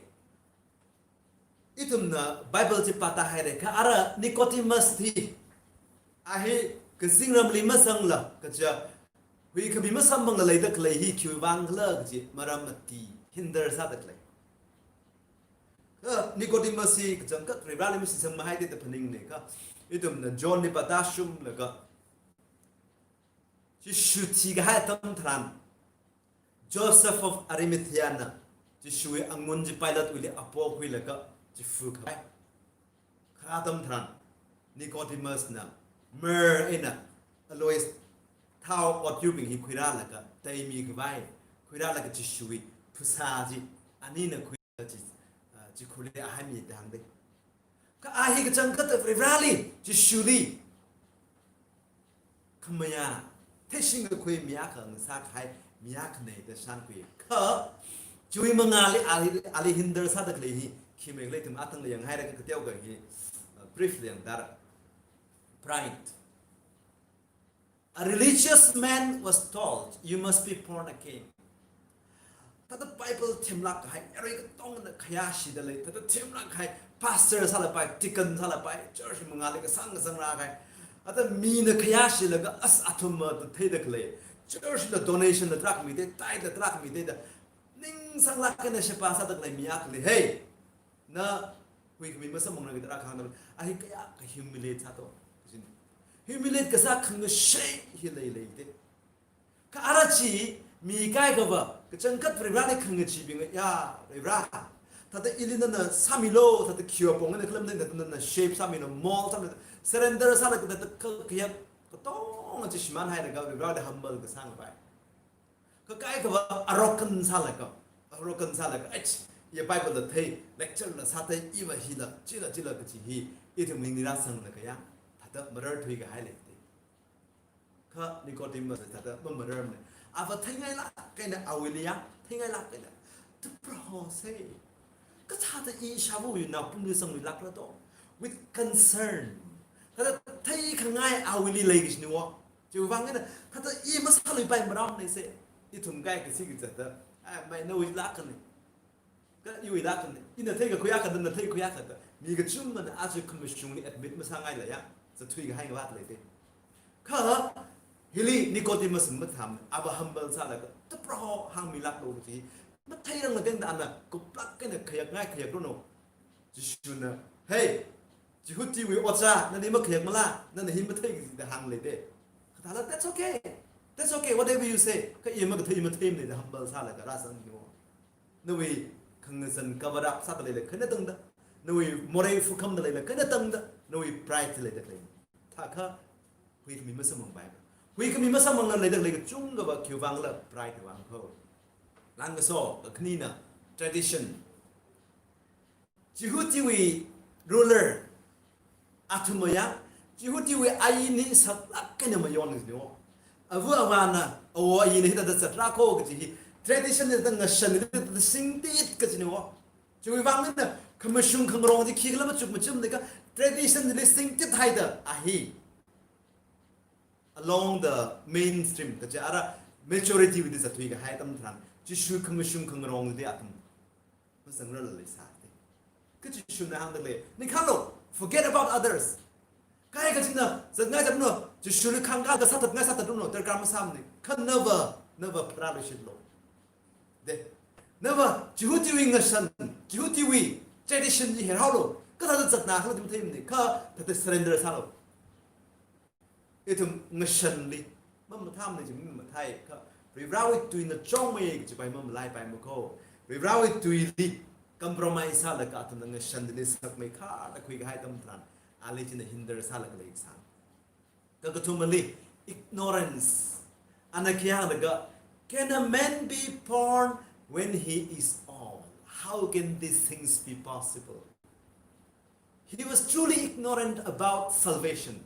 Ithumna Bible chi pātāhaira kha ara Nicodemus hi, a hi kazingramli mazangla kaja, huikhami masamphangla leida khalei hi khiwui vang khala kaji maram mati hinder sāda khalei. Kha Nicodemus hi kachangkhat Varivarāli mashitsang mahaite da phaningna kha, ithumna John li pātāshunglaga, Jishu thikahai atam tharan, Joseph of Arimathea na Jishuwui angun chi Pilate wuili apokhuilaga chifu khavai. Kharā atam tharan, Nicodemus na myrrh eina aloes thao otyubing hi khuirālaga, teimi khavai, khuirālaga Jishuwui phasā chi anina khui chi, ah, chikhurli a haimi da hāngde. Kha a hi kachangkhat Varivarāli, Jishuli khamayā, theishingkakhui mi akha ngasā kahai mi akhana da shānkhui. Kha chiwui mangāli ali, ali hinder sāda khalei hi khi mei lei tum atang lei yang hai ra ka teokha hi, uh, brief lei yang dar. Pride. A religious man was told, "You must be born again." Thāda Bible themlāk kahai, arui katongna khayāshida lei, thāda themlāk kahai, pastor sālapai, deacon sālapai, church mangāli kasang kasang rākahai. Thāda mina khayāshilaga as athum ma ta theida khalei. Church la donation la tarākha mide, tithe la tarākha mide da. Ningsanglāk eina sheba sāda khalei mi akhali. Hey! Na huikhami masamphangna kida rākhang da. A hi kayākha humiliate sāto. Kajina. Humiliate kasā khangashei hi leilei de. Kha ara chi mi kaikhava, kachangkhat Varivarali khangachee bing ya, Varivara. Thāda ili nana sāmilo, thāda khio pong na khalam na thāda nana shape sāmilo, mold sāmilo, surrender sālaga thāda ka, kaya, katonga chi shimānhailaga Varivarali humble kasā ngapai. Kha kaikhava arrogant sālaga, arrogant sālaga, ach, ya Bible la thei, lecture la sāthei, iva hila, chila, chila kachi hi, ithum ningli rāsanglaga ya, thāda marar thuikahai lei de. Kha Nicodemus thāda mamarar ne. Ava theingailāk eina awuili ya, theingailāk eina. Tupra ho se. Kathāda ishāvawui naopamli sangluilākra to. With concern. Thāda theikhangai awuili lei kajina wo. Chiwuivang eina, thāda i masāluipai maram ne se. Ithum kaikhasi kachithāda. Ai, mai nawuilāk ne. Ka iwuilāk ne. Ina theikakhui akha, nana theikhui akha da. Mi kachungana aja khamashungli admit masāngaila ya. Zathuikahai ngavāt lei de. Kha, hili Nicodemus matham, ava humble sālaga, tupra ho hāngmilāklo kachi. Matheirangla tengda ana, kuplāk eina khayakngai khayakrono. Jishuna, "Hey, Jihudiwui ojā, nani makhayakmala, nana hi mathei kaji" da hāng lei de. Kathāla, "That's okay. That's okay, whatever you say." Kha i makathei matheimana da humble sālaga rāsang hi wo. Nawui khangazan cover up sāda leila khanatangda. Nawui morei phukhamda leila khanatangda. Nawui pride leida khalei. Thākha huikhami masamphangpai. Huikhami masamphangla leida khalei kachungkhava khiwuivangla pride vang kho. Langkaso, kakhanina, tradition. Jihudiwui ruler, athum mayang, Jihudiwui ain hi saklāk eina mayon kajina wo. Ava avāna, awo ain hithāda zatra kho kaji hi, tradition hithāda ngashan hithāda singtit kajina wo. Chiwuivang eina, khamashung khangarong chi khikhala machuk machumna kha, tradition li singtithaida, a hi. Along the mainstream, kaja ara majority wui zathuikahai atam tharan, Jishu khamashung khangarong di athum. Masangrarla leisā de. Kha Jishuna hāngda lei, "Ning khalo, forget about others." Kaikha china, zatngai zatruno, Jishuli khangkā kasā thatngai sāthatruno, darkar masāmana. Kha nava, nava pharāluishitlo. De. Nava, Jihudiwui ngashan, Jihudiwui tradition chi herhaolo. Kathāda zatna khala di matheimana. Kha, thāda surrender sālo. Ithum ngashanli, mamathāmana chi mamathāi kha, Varivarawui tuina chongmei kajipai mamalaipaimana kho. Varivarawui tuili compromise sālaga athumna ngashanli sakmeikharda khuikahai atam tharan, ali china hinder sālaga leisang. Kakathumali, ignorance. Ana khi hānglaga, "Can a man be born when he is old? How can these things be possible?" He was truly ignorant about salvation.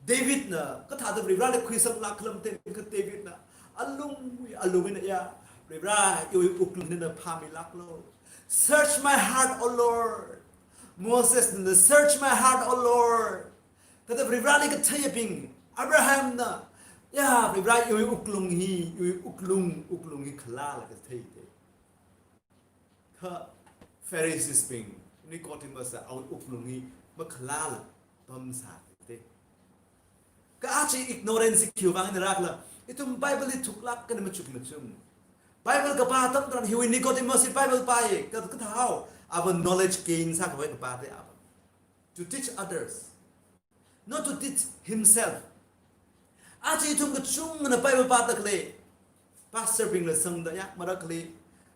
Davidna, kathāda Varivarali khuisaklāk khala matheikha Davidna, alungwui, alungwui eina ya, "Varivara, iwui wuklung nana phāmilāklo. Search my heart, O Lord." Mosesna, "Search my heart, O Lord." Thāda Varivarali katheibing, Abrahamna, ya, Varivara iwui wuklung hi, iwui wuklung, wuklung hi khalala kathei de. Kha Pharisees bing, Nicodemus a awui wuklung hi makhalala pamsā de. Kha aja ignorance khiwuivang eina rākhala, ithum Bible hi thuklāk eina machuk machum. Bible kapā atam tharan hiwui Nicodemus hi Bible pāi, ka, kathāhao, ava knowledge gain sākhavai kapā de ava. To teach others, not to teach himself. Aja ithum kachungana Bible pāda khalei, pastor bingla sangda ya, marakhali,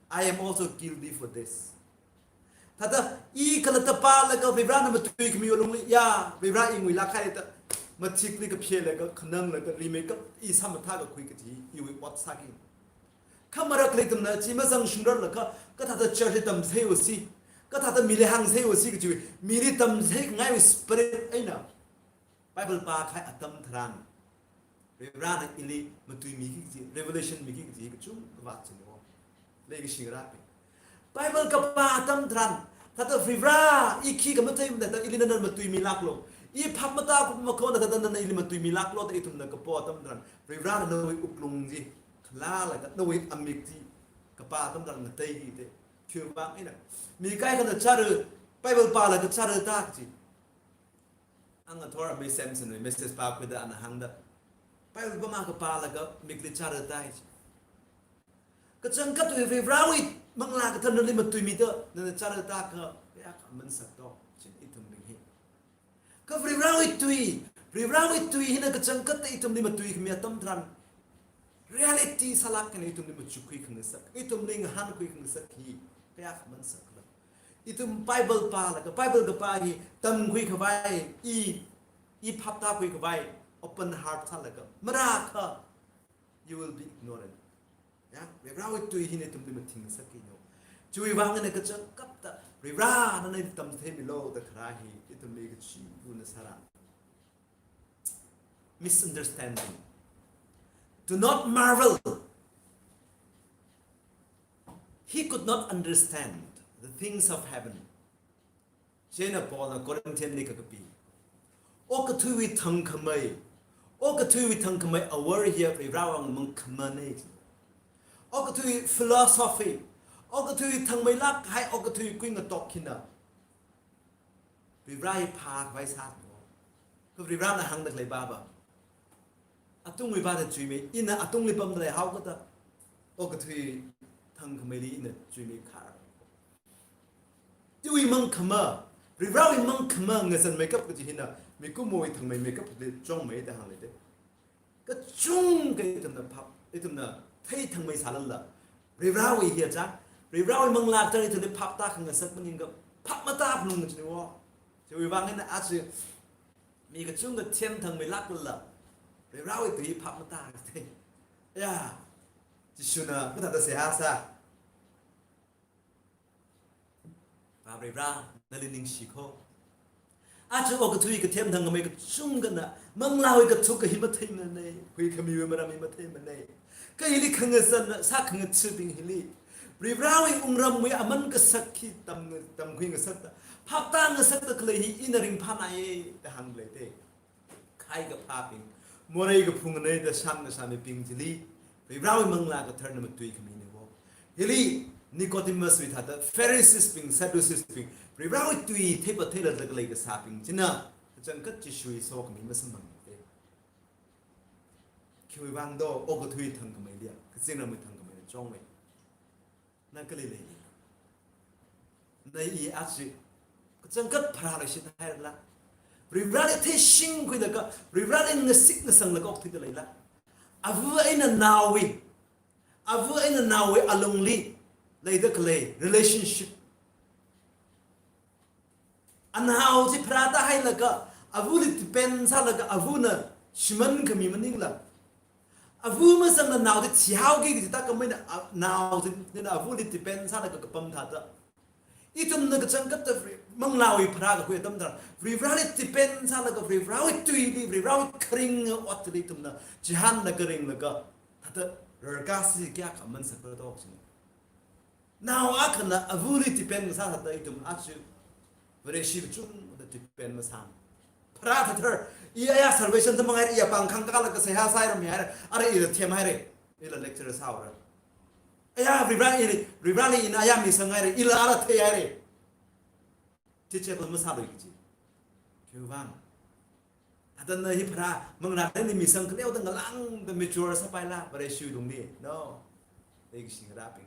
I am also guilty for this. Thāda, i khalatta pālaga Varivarana matuikhami alungli, ya, Varivara ingwuilāk haida, mathikli kaphelaga, khananglaga, rimeikap, i sāmathākakhui kaji, iwui ot sāki. Kha marakhali ithumna chi mazangshungrarlaga, kathāda church li tamsei osi, kathāda mili hāngsei osi kaji, mili tamseikangaiwui spirit eina Bible pākahai atam tharan, Varivarana ili matuimiki kaji, revelation miki kaji kachungkha vāchingwo. Leikashi ngarābing. Bible kapā atam tharan, thāda Varivara, i khi kamathei mada thāda ili nana matuimilāklu. I phap matākhuimakhona thāda nana ili matuimilāklu da ithumna kapo atam tharan, Varivarana nawui wuklung chi khalālaga nawui amik chi kapā atam tharan ngateiki te. Khiwuivang eina, mi kaikhana chara, Bible pālaga chara da chi. Angathor amei Samson wui message pākhuida ana hāngda, Bible pamā kapālaga mikli chara da chi. Kachangkhatwui Varivarawui Manglā Katharanali matuimida nana chara da kha, kayākha aman sak to, chi ithum bing hi. Kha Varivarawui tui, Varivarawui tui hina kachangkhatta ithumli matuikhami atam tharan, reality sālāk eina ithumli machukkhui khangasak, ithumli ngahānkhui khangasak hi kayākha aman sakla. Ithum Bible pālaga, Bible kapā hi tamkhui khavai, i, i phap tākhui khavai, open heart sālaga marākha, you will be ignorant. Ya, Varivarawui tui hina ithumli mathing ngasakki no. Chiwuivang eina kachangkhatta, Varivara nana tamchitheimilu da kharā hi, ithumli kachi una sāra. Misunderstanding. Do not marvel. He could not understand the things of heaven. Chieina Paulna Corinthianli kakapi. Okathuiwui thangkhamei. Okathuiwui thangkhamei awor hiya Varivarawui mangkhamana. Okathuiwui philosophy. Okathuiwui thangmeilāk kahai okathuiwui kuingatok hina Varivara hi phākhavai sā. Kha Varivarana hāngda khalei pāva, atungwui vāda chuimei, ina atungli pamda leihaokada, okathui thangkhameili ina chuimeikhar. Iwui mangkhama, Varivarawui mangkhama ngazanmeikap kaji hina, mikumowui thangmeimeikapli chungmei da hānglei te. Kachungkha ithumna phap, ithumna thei thangmei sālala, Varivarawui hiya cha, Varivarawui Manglā Katharan ithumli phap tākhangasak maningakha, phap matāphalung kajina wo. Chiwuivang eina aja mi kachungkha themthangmeilāklala, Varivarawui tui phap matākhangasak. Ya, Jishuna kathāda seihā sā. Varivara, nali ningshi ko. Aja okathui kathem thangkhamei kachungkhana, manglāwui kathuk kahi matheimanei, huikhamiwui maram hi matheimanei. Kha hili khangazan sākhangathabing hili, Varivarawui wungramwui aman kasak hi tam, tamkhui ngasakta, phap tā ngasakta khalei hi ina ringphānāya da hānglei te. Khai kaphābing, morei kaphung nganei da shān ngasāmibing chili, Varivarawui Manglā Katharana matuikhamina wo. Hili Nicodemus wui thāda, Pharisees bing, Sadducees bing, Varivarawui tui theipa theilala khalei kasābing china, kachangkhat Jishuwui sokhami masamphangmana te. Khiwuivang do, okathui thangkhameiliya, kazingramwui thangkhameina chungmei. Na kali lei. Na i aja kachangkhat pharāluishit hairala, Varivarali theishingkhuilaga, Varivarali ngasik ngasanglaga okthuida leila, ava eina naowui, ava eina naowui alungli leida khalei relationship. Anao chi pharāda hailaga, avali depend sālaga, avana shimānkhami maningla, ava mazangla nao chi thihaoki kaji tākhameina, a, nao chi, nina avali depend sālaga kapam thāda, ithumna kachangkhatta Vare-, manglāwui pharākakhui atam tharan, Varivarali depend sālaga, Varivarawui tuili, Varivarawui kharinga otli ithumna chihānlaga ringlaga, thāda rarkasi kayākha aman sakra to china. Nao akhana avali depend sāsāda ithum aja Vareshi kachungda depend masāmana. Pharā thāthar, i aya salvation thamangaira, iya pāng khangkālaga seihā sāhaira mihaira, ara ila themhaira, ila lecturer sāhaora. Aya Varivara ili, Varivarali ina aya misanghaira, ila ara theihaira. Teachable masālui kaji. Khiwuivang, thāda na hi pharā, manglāli misang khaleoda ngalāngda mature sāpaila, Vareshiwui lungli. No. Leikashi ngarābing,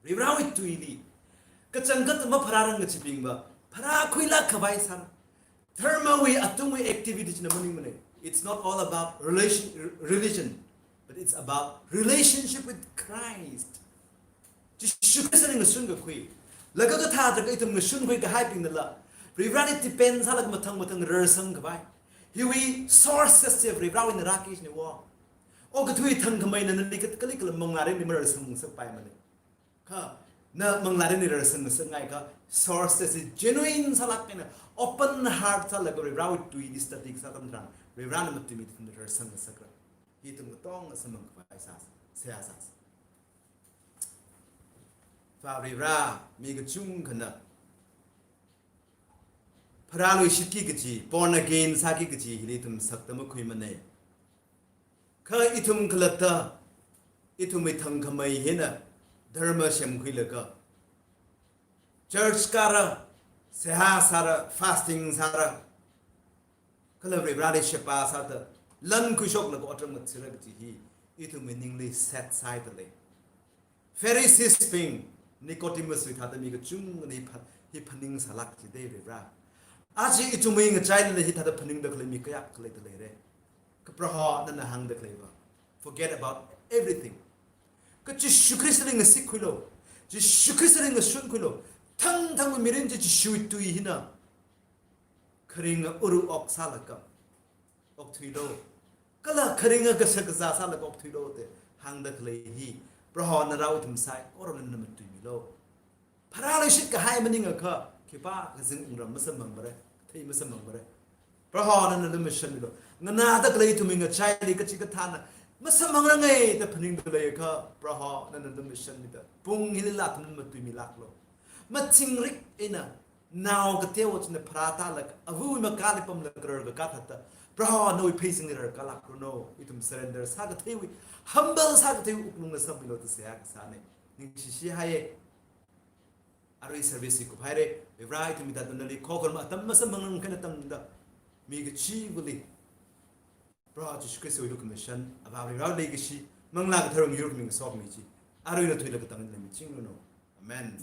Varivarawui tuili kachangkhat mapharārang kachibingva, pharākhuilāk khavai sāra. Dharmawui atungwui activity china maningmanei. It's not all about relation, religion, but it's about relationship with Christ. Jishu Khristali ngashun kakhui, laga kathāda ithum ngashunkhui kahaibingnala, Varivarali depend sālaga mathang mathang rarsang khavai, hiwui sources chi Varivarawuina rāki kajina wo. Okathui thangkhameina nali kat-, kalikhala manglāli mararsang ngasakpaimanei. Kha na manglāli rarsang ngasakngaikha, sources chi genuine sālāk eina, open heart sālaga Varivarawui tuili study kasā atam tharan, Varivarana matuimi ithumli rarsang ngasakra. Hi ithum katonga samphang khavai sā, seihā sāsa. Avāva̱ Vare, mi kachungkhana pharāluishitki kaji, born again sāki kaji hili ithum sakta makhuimana. Kha ithum khalatta, ithumwui thangkhamei hina dharma semkhuilaga, church kāra, seihā sāra, fasting sāra, kala Varivarāli sheba sāda, lan khuishoklaga otram ngathara kaji hi ithumwui ningli set sāhaida lei. Phariseesbing, Nicodemuswui thāda mi kachungkhana hi pha-, hi phaningsālāk jida Varivarā. Aja ithumwui ngachailila hithāda phaningda khalei mi kayākha leida leira. Kha Proho nana hāngda khaleiva, forget about everything. Kha Jishu Khristali ngasikkhuilu. Jishu Khristali ngasunkhuilu. Thangthang mirin chi Jishuwui tui hina kharinga uru oksālaga okthuilu. Kala kharinga kashak kazā sālaga okthuilu da hāngda khalei hi Prohona rao ithum saikorali nana matuimilu. Pharāluishit kahai maningakha khipākha kazing wungram masamphangmara, thei masamphangmara. Prohona nana lumashanmilu. Nganāda khalei ithumwui ngachaili kachikathāna masamphangrangai da phaningda leiakha, Proho nana lumashanmida, pung hilila ithum matuimilāklu. Mathingrik eina nao kateo china pharātālaga, avawui makali pamlaga rarkakā thāda, Proho nawui pheisingli rarkālākranu. Ithum surrender sākatheiwui, humble sākatheiwui wuklungna samphanglu da seihā kasāna. Ningshishi haiya. Arui service hi kuphaira. Varivarā, ithum hithāda nali khokharuma atam masamphangrangai eina tangda, mi kachivali Proho Jishu Khristawui lukhamashan, Avāva̱ Varewui leikashi, Manglā Katharawui yur khami ngasokmi chi, arui eina thuilaga katang eina leimichingranu. Amen.